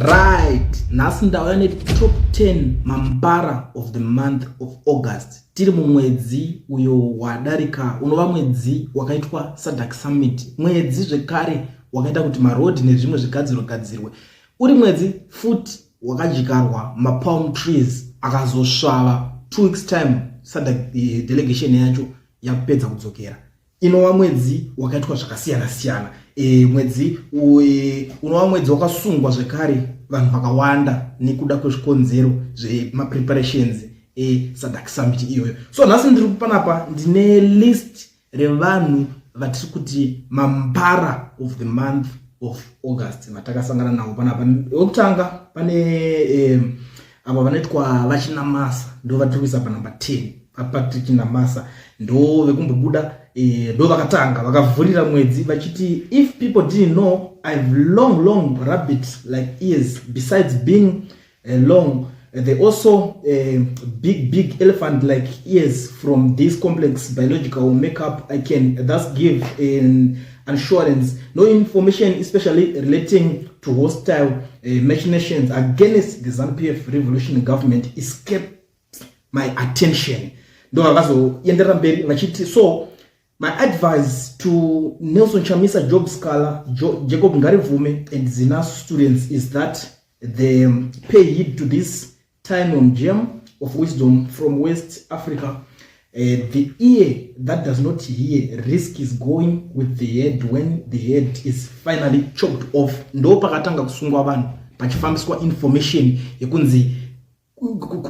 Right, nhasi ndauya netop 10 mambara of the month of August. Tiri mumwedzi uyo wadarika unova mwedzi wakaitwa SADC summit, mwedzi zvekare wakaita kuti marodhi nezvimwe zvigadzirwe gadzirwe. Uri mwedzi futi wakadyikarwa mapalm trees akazosvava 2 weeks time SADC delegation yacho yapedza kudzokera. Inova mwedzi wakaitwa zvakasiyana siyana, mwedzi unova mwedzi wakasungwa zvekare vanhu vakawanda nekuda kwezvikonzero zvemapreparations eSADC summit iyoyo. So nhasi ndiri panapa ndine list revanhu vatiri kuti mambara of the month of August vatakasangana navo panapa. Wekutanga pane ava vanoitwa vaChinamasa, ndo vatiri kuisa panumber 10. VaPatrick Chinamasa ndo vekumbobuda, ndo vakatanga vakavhurira mwedzi vachiti, "If people didn't know, I've long, long rabbit like ears. Besides being long, they also big, big elephant like ears. From this complex biological makeup, I can thus give an assurance: no information, especially relating to hostile machinations against the ZANU-PF revolution government, escape my attention." Ndo vakazoenderera mberi vachiti, "So my advice to Nelson Chamisa, Job Sikhala, Jacob Ngarivhume and ZINASU students is that they pay heed to this time gem of wisdom from West Africa: the ear that does not hear risk is going with the head when the head is finally chopped off." Ndo pakatanga kusungwa vanhu pachifambiswa information yekunzi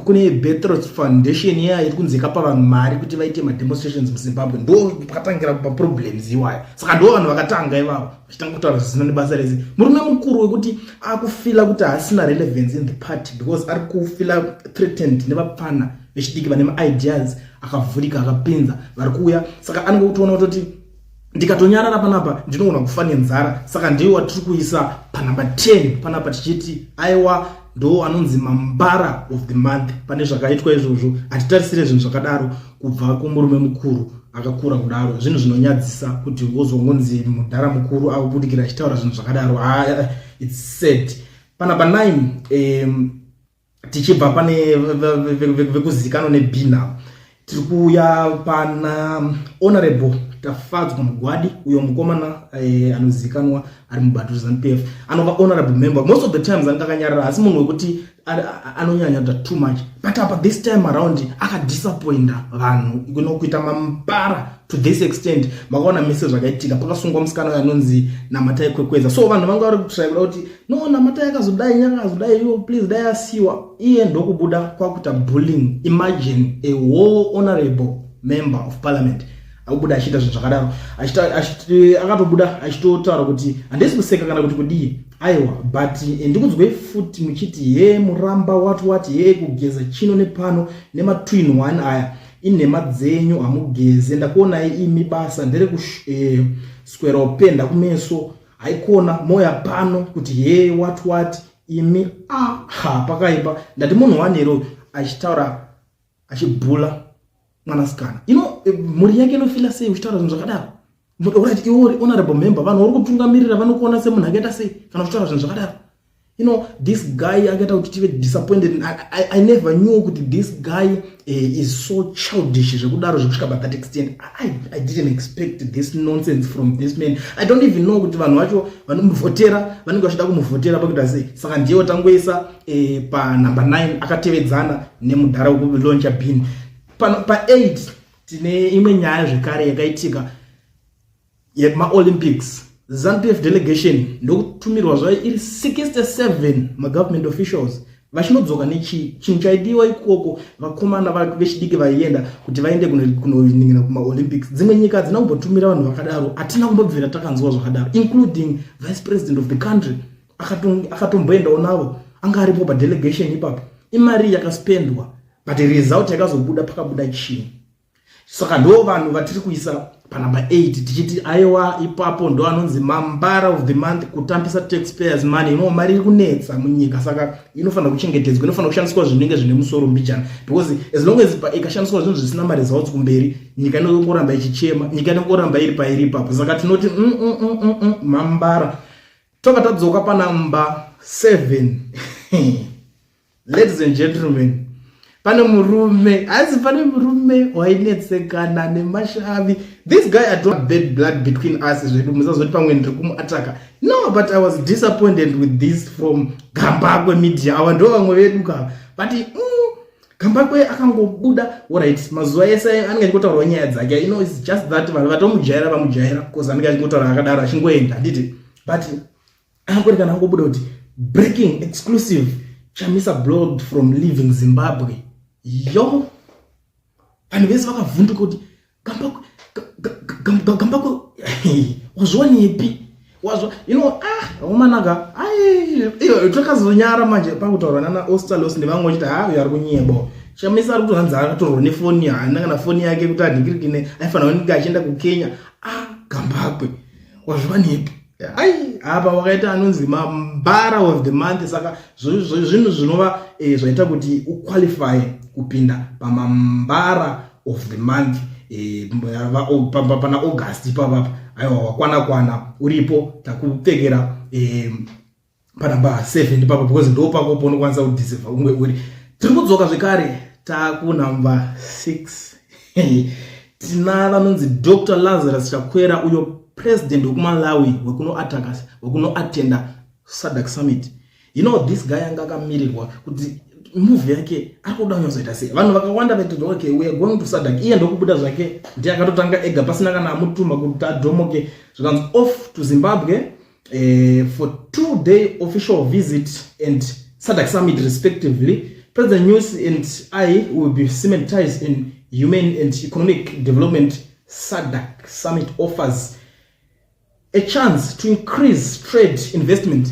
kune Bethros Foundation iya iri kunzi ikapa vanhu mari kuti vaite mademonstrations muZimbabwe. Ndo pakatangira maproblems iwaya. Saka ndo vanhu vakatanga ivavo vachitanga kutaura zvisina nebasa rese. Murume mukuru wekuti akufeela kuti haasina relevance in the party because ari kufeela threatened nevapfana vechidiki vane maideas akavhurika, akapinza, vari kuuya. Saka anenge kutoona kutoti ndikatonyarara panapa ndinogona kufa nenzara. Saka ndiyo watiri kuisa panumber 10 panapa tichiti aiwa, ndo anonzi mambara of the month. Pane zvakaitwa izvozvo, hatitarisire zvinhu zvakadaro kubva kumurume mukuru akakura kudaro. Zvinhu zvinonyadzisa kuti wozongonzi mudhara mukuru akubudikira achitaura zvinhu zvakadaro. It's sad. Panumber 9, tichibva pane vekuzikanwa nebhina, tiri kuuya pana Honorable Tafadzwa Mugwadi, uyo mukomana anozikanwa ari mubato reZANU PF, anova honorable member. Most of the times anenge akanyarara, asi munhu wekuti anonyanya kuita too much, but apa this time around akadisappointa vanhu kuita mambara to this extent. Makaona mese zvakaitika, pakasungwa musikana uyo anonzi Namatai Kwekweza. So vanhu vanga vari kutry kuda kuti no, Namatai akazodai, nyanga akazodai, iwo please dai asiwa. Iye ndokubuda kwakuita bullying. Imagine a whole honorable member of parliament akubuda achiita zvinhu zvakadaro. Akatobuda achitotaura kuti handisi kuseka kana kuti kudii, aiwa, but ndikudzwei futi muchiti ye muramba wati wati ye kugeza chino nepano nematwin one aya, inhema dzenyu, hamugeze, ndakuonai imi, basa nderekuswera upenda kumeso, haikona moya pano kuti ye wati wati imi. Aha, pakaipa. Ndati munhu wanero achitaura achibhula mwanasikana ino, mhuri yake inofeela sei uchitaura zvinhu zvakadaro? Right, iwe uri honorable member, vanhu vari kutungamirira vanokuona semunhu akaita sei kana uchitaura zvinhu zvakadaro? This guy akaita kuti tive disappointed. I never knew kuti this guy is so childish zvekudaro, zvekusvika by that extent. I didn't expect this nonsense from this man. I don't even know kuti vanhu vacho vanomuvhotera vanenge vachida kumuvhotera pakuita sei. Saka ndiye tangoisa panumber 9, akatevedzana nemudhara wekulauncha bin. Pa8 tine imwe nyaya zvekare yakaitika yemaOlympics. ZANU PF delegation ndokutumirwa zvayo iri 67 magovernment officials, vachinodzoka nechii? Chinhu chaidiwa ikoko, vakomana vechidiki vaienda kuti vaende kunoningira kumaOlympics. Dzimwe nyika hadzina kumbotumira vanhu vakadaro, hatina kumbobvira takanzwa zvakadaro, including vice president of the country akatomboendawo navo, anga aripo padelegation ipapo. Imari yakaspendwa, but result yakazobuda, pakabuda chii? Saka ndo vanhu vatiri kuisa panumber 8 tichiti aiwa, ipapo ndo anonzi mambara of the month, kutambisa taxpayers money. Ino mari iri kunetsa munyika, saka inofanira kuchengetedzwa, inofanira kushandiswa zvinenge zvine musoro mbijana, because as long as ikashandiswa zvinhu zvisina maresults kumberi, nyika inongoramba ichichema, nyika inongoramba iri pairi ipapo. Saka tinoti mambara. Tobva tadzoka panumber 7, ladies and gentlemen, pane murume, hanzi pane murume wainetsekana nemashavi. This guy, I don't bad blood between us zvedu, musazoti pamwe ndiri kumuataka. No, but I was disappointed with this from Gambakwe Media. Ava ndo vamwe vedu ka, but Gambakwe akangobuda, alright, mazuva ese anenge achingotaurawo nyaya dzake. It's just that vanhu vatomujaira, vamujaira, because anenge achingotaura akadaro achingoenda, handiti? But angori kana angobuda kuti "Breaking exclusive, Chamisa blocked from leaving Zimbabwe." Yo, vanhu vese vakavhunduka kuti Gambakwe wazviwanepi? Wazwa, ah, omanaka iyo takazonyara manje pakutaurwa nana Ostalos nevamwe vachiti, "Ha, uyo ari kunyeba. Chamisa ari kutohanzi akatorwa nefoni, haana kana foni yake kuti adhingirikine, aifanira kunge achienda kuKenya." Ah, Gambakwe, wazviwanepi? Ai, apa wakaita anonzi mambara of the month. Saka zvinhu zvinova zvaita kuti uqualify kupinda pamambara of the month pana August ipapapa. Aiwa, wakwana kwana uripo, takupfekera panamba 7 ipapo, because ndo pako paunokwanisa kudeserva umwe uri. Tiri kudzoka zvekare, takunamba 6. Tina vanonzi Dr Lazarus Chakwera, uyo president wekuMalawi wekunoatenda SADC summit. This guy anga akamirirwa kuti move yake ari kuda kunyatsoita sei. Vanhu vakawanda vaiti, "Okay, we are going to SADC." Iye ndokubuda zvake, ndiye akatotanga ega pasina kana amutuma kuti adhomoke. Zvikanzi, "Off to Zimbabwe for 2-day official visit and SADC summit respectively. President Nyusi and I will be cement ties in human and economic development. SADC summit offers a chance to increase trade, investment."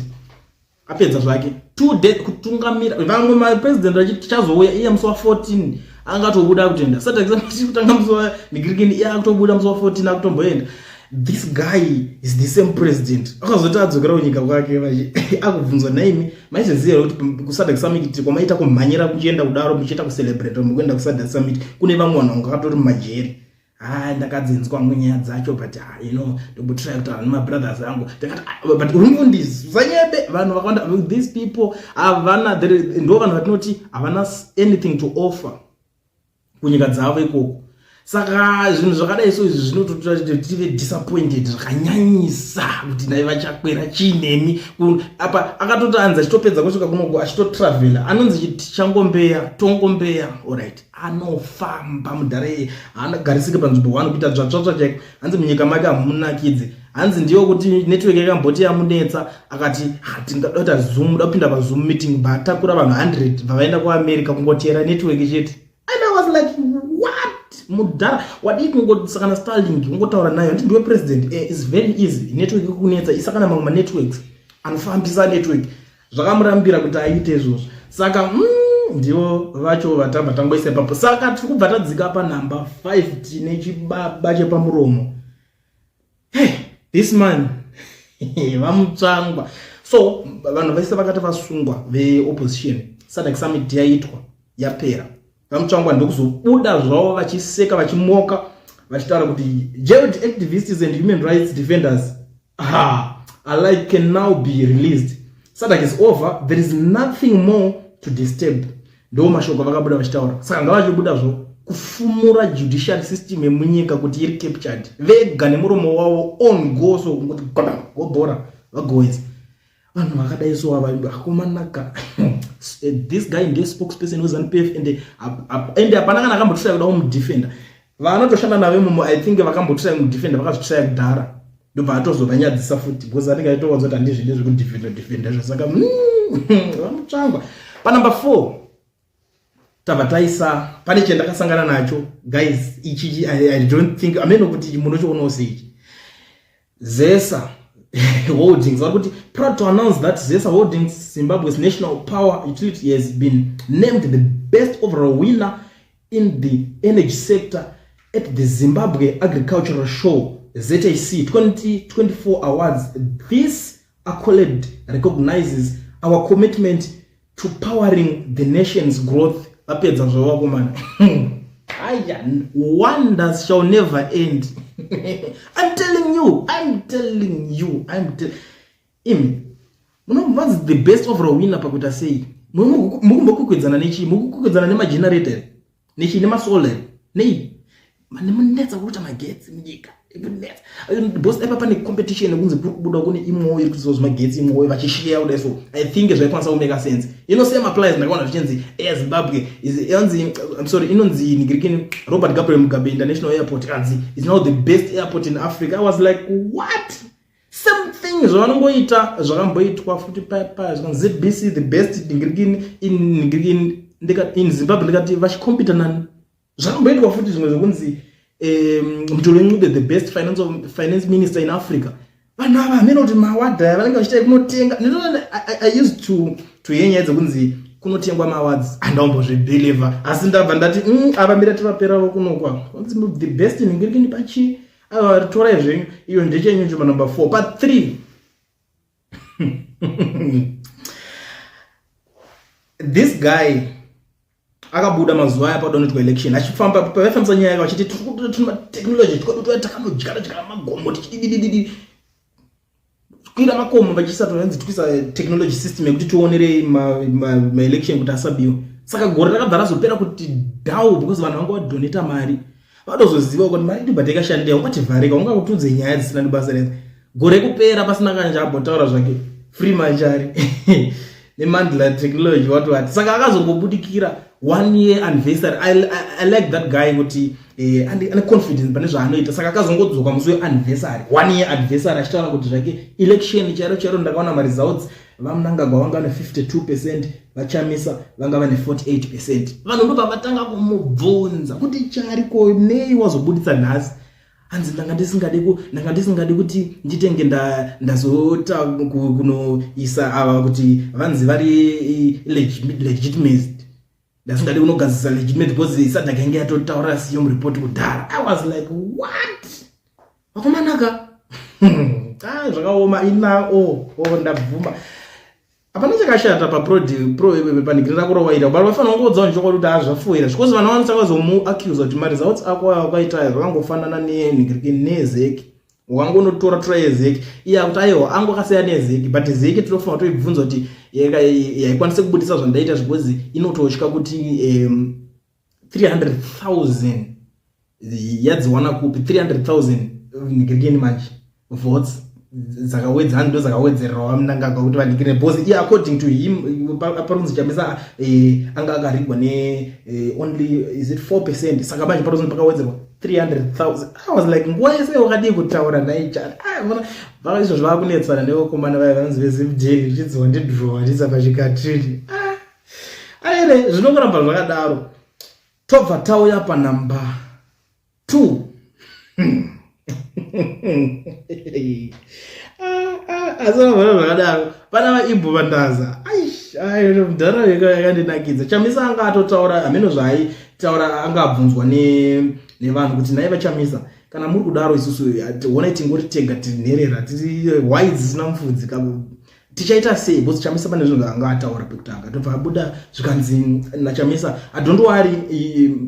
Apedza zvake 2 day kutungamira. Vamwe mapresident vachiti tichazouya, iye musi wa14 angatobuda kutoenda SADC summit. Kutanga musi wanigirikini, iye akutobuda musi wa14 akutomboenda. This guy is the same president akazoti adzokera kunyika kwake, akubvunzwa, "Naimi maizoziva kuti kuSADC summit kwamaita kumhanyira kuchienda kudaro, muchiita kucelebrate mukuenda kuSADC summit, kune vamwe vanhu vanga katori mumajeri?" "Ha, ndakadzinzwa nyaya dzacho, but ndombotry kutaura nemabrothers angu." Ndakati, "Ah, but uri mufundisi, usanyebe vanhu vakawanda." These people havana, ndo vanhu vatinoti havana anything to offer kunyika dzavo ikoko. Saka zvinhu zvakadai so izvi zvinototora kuti tive disappointed zvakanyanyisa, kuti nai vaChakwera chiinemi apa. Akatoti anzi achitopedza kusvika kunoko achitotravhela, anonzi tichangombeya tongombeya. Alright, anofamba mudhara iye, haanagarisike panzvimbo one, kuita dzvatsvatsva chaiko. Hanzi munyika make hamunakidzi, hanzi ndiyo kuti network yakamboti yamunetsa, akati tingada kuita Zoom, da kupinda paZoom meeting, batakura vanhu 100 vavaenda kuAmerica kungotera network chete. And I was like, "What? Mudhara, wadii kungosakana Starlink, ungotaura nayo? Nditi ndiwe president. Is very easy. Network kunetsa, isakana mamwe manetworks anofambisa network." Zvakamurambira kuti aite izvozvo. Saka ndivo vacho vatabva tangoisa ipapo. Saka tiri kubva tadzika panhamba 5, tine chibaba chepamuromo. Hey, this man, vaMutsvangwa. So vanhu vese vakati vasungwa veopposition, SADC summit yaitwa, yapera, vaMutsvangwa ndokuzobuda zvavo vachiseka, vachimoka, vachitaura kuti jailed activists and human rights defenders, ah, alike can now be released. SADC is over, there is nothing more to disturb. Ndo mashoko vakabuda vachitaura. Saka ngavachibuda kufumura judiciary system yemunyika kuti iri captured vega nemuromo wavo on go. So kungoti gobhora vagoedza vanhu vakadai so ava akomanaka. This guy ndiye spokesperson weZANU PF, and hapana kana akambotraya kuda kumudefenda. Vanotoshanda navo imomo, I think vakambotraya kumudefenda, vakazvitraya kudhara, ndobva atozovanyadzisa futi, because anenge achitowadza kuti handizvidi zvekudefenda defenda izvo. Saka vaMutsvangwa panumber 4 tabva taisa. Pane chendakasangana nacho, guys, ichi I don't think ameno kuti munochionawo seichi. ZESA Holdings vari kuti, "Proud to announce that ZESA Holdings, Zimbabwe's national power utility, has been named the best overall winner in the energy sector at the Zimbabwe Agricultural Show, ZAC 2024 Awards. This accolade recognizes our commitment to powering the nation's growth." Vapedza zvavo vakomana. Aya, wonders shall never end. I'm telling you, I'm telling you, I'm imi. Munonzi the best overall winner pakuita sei? Mukumbokwikwidzana nechii? Mukukwikwidzana nemagenerator here? Nechii? Nemasolar here? Nei? Munetsa kuita magetsi munyika. Munetsa. Boss epa pane competition yekunzi kuri kubuda kune imwewo iri kuitisa zvemagetsi imwewo vachisheya kudai so I think zvaikwanisa kumeka sense. You know same applies ndakaona zvichinzi Air Zimbabwe is inonzi I'm sorry inonzi nigirikini Robert Gabriel Mugabe International Airport kanzi is now the best airport in Africa. I was like what? Same thing zvavanongoita zvakamboitwa futi paya paya zvikanzi ZBC the best nigirikini in nigirikini in Zimbabwe ndikati vachikompita nani zvakamboitwa futi zvimwe zvekunzi Mthuli Ncube the best finance minister in Africa. Vanhu ava hameno kuti maawards aya vanenge vachiita kunotenga. I used to hear nyaya dzekunzi kunotengwa maawards handaumbozvibhilivha asi ndabva ndati ava mira tivaperavo kunokwa vanzi the best ningirikini pachi ava torai zvenyu iyo ndechenyu chuma number 4 pa 3. This guy akabuda mazuva aya padonoitwa election achifamba pavaifambisa nyaya yake vachiti tiri technology tikodotoya takanodyara dyara magomo tichididididi kwira makomo vachiisa tonzi tikuisa technology system yekuti tionerei maelection kuti asabiwa. Saka gore rakabva razopera kuti dhau because vanhu vanga vadonata mari vatozoziva kuti mari ndibva takashandira ungativharika ungakutudze nyaya dzisina nebasa rese. Gore kupera pasina kana chaambotaura zvake free machari nemandla technology what what. Saka akazongobudikira 1 year anniversary. I like that guy kuti ane confidence pane zvaanoita. Saka akazongodzoka musi weanniversary 1 year anniversary achitaura kuti zvake election chairo chairo ndakaona maresults vaMnangagwa vanga vane 52%, vaChamisa vanga vane 48%. Vanhu ndobva vatanga kumubvunza kuti chariko nei wazobuditsa nhasi. Hanzi ndanga ndisingadi kuti nditenge ndazota kunoisa ava kuti vanzi vari legitimate. Ndasingadi kunogadzisa legitimate because SADC yange yatotaura siyo mureport kudhara. I was like what? Vakomanaka. Zvakaoma ina o ndabvuma. Hapana chakashata pa pro panigiri rako rawaita but vafanira kungoudza vanhu chokwadi kuti hazvafuwira because vanhu vanotanga kuzomuaccusa kuti maresults ako aya wakaita aya zvakangofanana nezeki. Ukangonotora tora yezeki iye akuti aiwa angu akasiyana nezeki but zeki tinofanira toibvunza kuti yaikwanisa kubudisa zvandaita because inototya kuti 300,000 yadziwana kupi 300,000 nigirikeni manje votes dzakawedzera ndo dzakawedzererwa vaMnangagwa kuti vanikire because iye according to him parunzi Chamisa anga akarigwa ne only is it 4%. Saka manje parunzi pakawedzerwa 300,000. I was like nguva yese wakadii kutaura nhai chari. Izvo zvavakunetsana nevakomana vaya vanonzi veZimjeri zvichidziwa ndidrowa ndiisa pachikatini. Aire zvinongoramba zvakadaro. Tobva tauya panumber 2. Asi vavhara zvakadaro pana vaIbbo Vandaza. Mudhara yakandinakidza. Chamisa anga atotaura hameno zvaaitaura anga abvunzwa nevanhu kuti nhai vaChamisa kana muri kudaro isusu honai tingori tega tiri nherera tiri hwai dzisina mufudzi tichaita sei because Chamisa pane zvinhu zvaanga ataura pekutanga tobva abuda zvikanzi naChamisa don't worry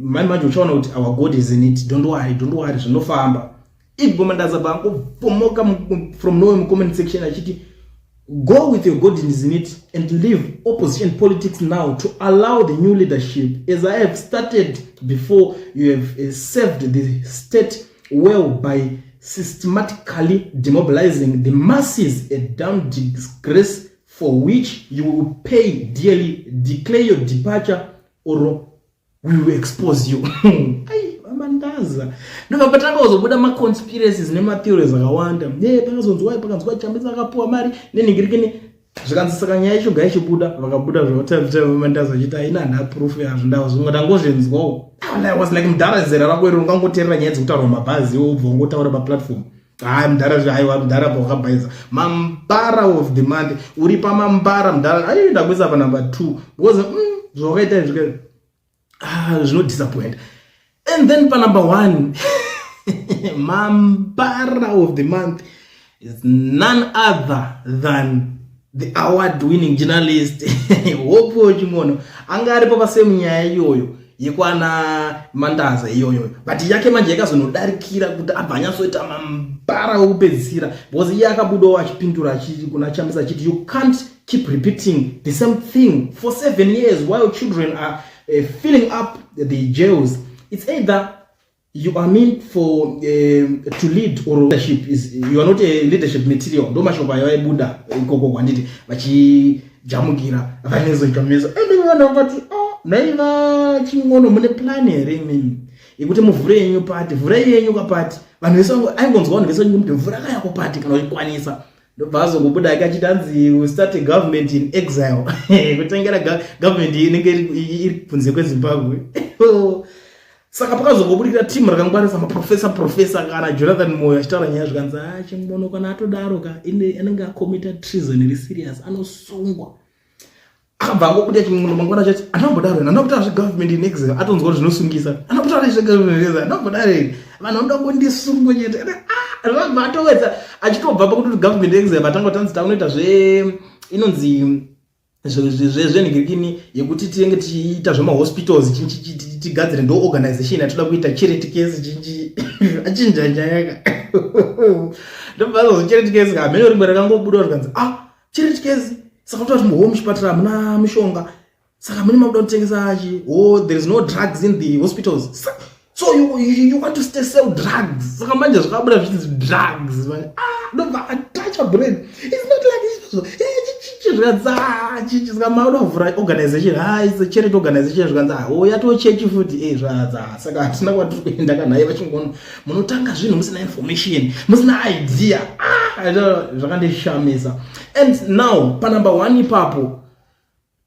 mai manje uchaona kuti our God is in it, don't worry, don't worry zvinofamba. Ibbo Mandaza bangopomoka from nowhere mucomment section achiti go with your God is in it and leave opposition politics now to allow the new leadership as I have started before. You have served the state well by systematically demobilizing the masses, a damn disgrace for which you will pay dearly. Declare your departure or we will expose you. Ai vaMandaza ndobva patanga kuzobuda maconspiracies nematheories akawanda. Pakazonzwa pakanzwa Chamisa akapuwa mari nenhingirikini zvikanzi saka nyaya yacho ngaichibuda. Vakabuda zvavaMandaza vachiti haina hana proof yazvo ndazvimwe ndangozvinzwawo. I was like mudhara zera rako iri ungangoteerera nyaya dzekutaurwa mabhazi iwe ubva ungotaura paplatform. Hayi mudhara, aiwa mudhara pawakabhaisa mambara of the month uri pamambara mudhara. Ai ndakuisa panumber 2 because zvawakaita izvi zvinodisappoint. And then panumber 1 mambara of the month is none other than the award winning journalist Hopewell Chin'ono. Anga aripo pasame nyaya iyoyo. Yekwana Mandaza iyoyo, but yake manje yakazonodarikira kuti abva anyatsoita mambara wekupedzisira, because iye akabudawo achipindura achiti kuna Chamisa, achiti, "You can't keep repeating the same thing for 7 years while children are filling up the jails. It's either you are meant for to lead or leadership is, you are not a leadership material." Ndo mashoko ayo aibuda ikoko kwanditi vachijamukira vaNelson Chamisa. Ende vanhu vakati, "Oh, naiva Chingono, mune plan here imimi yekuti muvhure yenyu party? Vhurai yenyu kaparty." Vanhu vese aingonzwa, vanhu vese vachingoti, "Vhura kayako party kana uchikwanisa." Ndobva azongobuda akachiti anzi, "Start a government in exile," kutengera government inenge iri kunze kweZimbabwe. Saka pakazongobudikira timu rakangwarisa, maprofesa, profesa kana Jonathan Moyo achitaura nyaya, zvikanzi, "A ah, Chingono kana atodaro ka, anenge acommita treason iri serious, anosungwa." Akabva angobuda Chingono mangwana achati, "Andambodaro, andakutaura zvegovernment in exile." Atonzwa kuti zvinosungisa, "Andakutaura zvegovernment in exile, andambodaro, vanhu vanoda kundisungwa chete." Zvabva atowedza achitobva pakuti government exile, vatanga kutanzi takunoita zve inonzi zvenhingirikini yekuti tinenge tichiita zvemahospitals, tigadzire ndo organization yatoda kuita, charity case chinji. Achinja nyayaka, ndobva azozi charity case hamene rimwe rakangobuda, zvikanzi, "Ah, charity case, saka kuta kuti muho muchipatara hamuna mishonga, saka mune makuda kutengesa achi? Oh, there is no drugs in the hospitals, so you want to stay sell drugs." Saka manje zvakabuda zvichinzi drugs. Ah, ndobva atacha brain, it's not like izvozvo zvikanzi chichi. Saka mauda kuvhura organization, ha, it's a charity organization. Zvikanzi, o, yatoo chechi futi e zvadza. Saka hatina kwatiri kuenda kanhai vaChingono. Munotanga zvinhu musina information, musina idea. Ah, zvakandishamisa. And now panumber 1 ipapo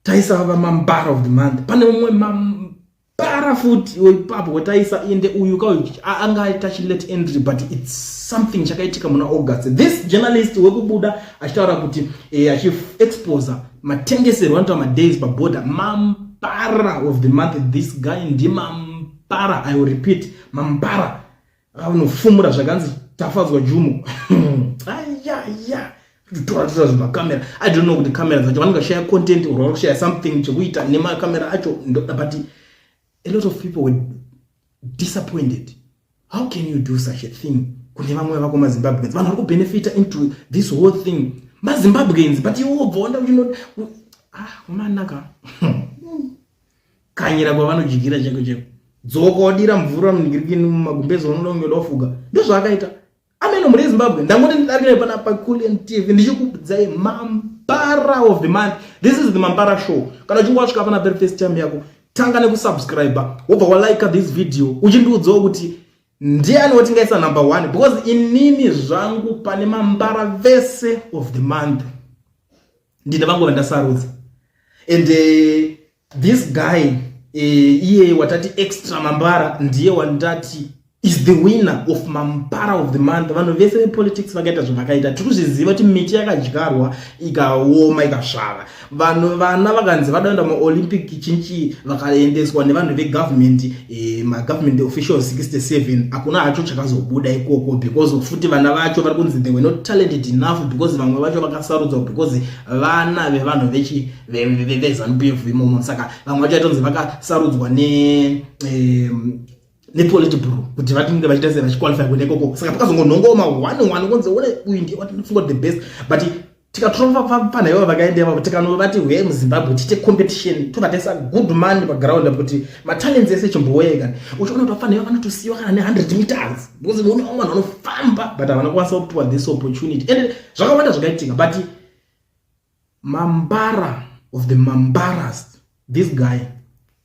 taisava mambara of the month, pane mumwe mambara futi ipapo wetaisa. Ende uyu ka anga aita chilate entry, but it's something chakaitika muna August. This journalist wekubuda achitaura kuti achiexposa matengeserwo anoita madays paborder, mambara of the month. This guy ndimambara, I will repeat, mambara anofumura zvakanzi Tafadzwa Jumo ayaya tora tora zvimakamera. I don't know kuti kamera dzacho vanenge vashaya content or vari kushaya something chekuita nemakamera acho, but a lot of people were disappointed. How can you do such a thing kune vamwe vako maZimbabweans? Vanhu vari kubenefita into this whole thing maZimbabweans, but iwe wobva wanda uchino, ah, kumanaka kanyira kwavanodyira cheko cheko. Dzoka wadira mvura munhingirikini mumagumbezi, unoda kunge wafuga. Ndozvaakaita ameno. Muri Zimbabwe, ndangoti ndidarikire pana paCulian TV ndichikuudzai mambara of the month. This is the Mambara Show. Kana uchinge wasvika pana very first time yako, tanga nekusubscribe, wobva walike this video, uchindiudzawo kuti ndiani watingaisa number one, because inini zvangu pane mambara vese of the month ndine vangu vandasarudza. And this guy, iye watati extra mambara, ndiye wandati is the winner of mambara of the month. Vanhu vese vepolitics vakaita zvavakaita, tiri kuzviziva kuti miti yakadyarwa ikaoma ikasvava. Vanhu vana vakanzi vada kuenda maOlympic chinchi, vakaendeswa nevanhu vegovernment, magovernment officials 67, hakuna hacho chakazobuda ikoko, because futi vana vacho vari kunzi they were not talented enough, because vamwe vacho vakasarudzwa because vana vevanhu veZANU PF imomo. Saka vamwe vacho vaitonzi vakasarudzwa ne nepolitburo kuti vatinge vachiita se vachiqualify kuenda ikoko. Saka pakazongonhongoma one one kunzi one uyu ndiye watinofunga the best, but tikatora vapfana ivavo vakaenda ivavo, tikanovati huyai muZimbabwe tiite competition, tobva taisa good man paground kuti matalents ese chimbouya kani, uchiona kuti vapfana ivavo vanotosiyiwa kana ne100 meters, because muone vamwe vanhu vanofamba, but havana kukwanisa kupiwa this opportunity. And zvakawanda zvakaitika, but mambara of the mambaras, this guy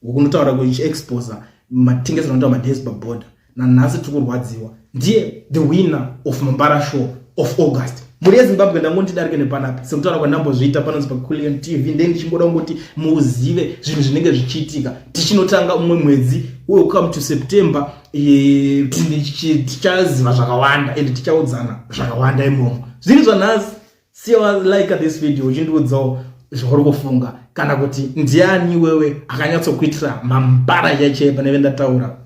wekunotaura kuchiexposa matengesero anoita madays paborder, nanhasi tiri kurwadziwa, ndiye the winner of Mambara Show of August. Mhuri yeZimbabwe, ndangoti darike nepanapa sekutaura kwandambozviita panonzi paCulian TV. Ndee ndichingoda kungoti muzive zvinhu zvinenge zvichiitika. Tichinotanga umwe mwedzi, welcome to September, tichaziva zvakawanda and tichaudzana zvakawanda imomo. Zviri zvanhasi, siya like this video uchindiudzawo zvauri kufunga, kana kuti ndiani iwewe akanyatsokuitira mambara chaichai pane vendataura.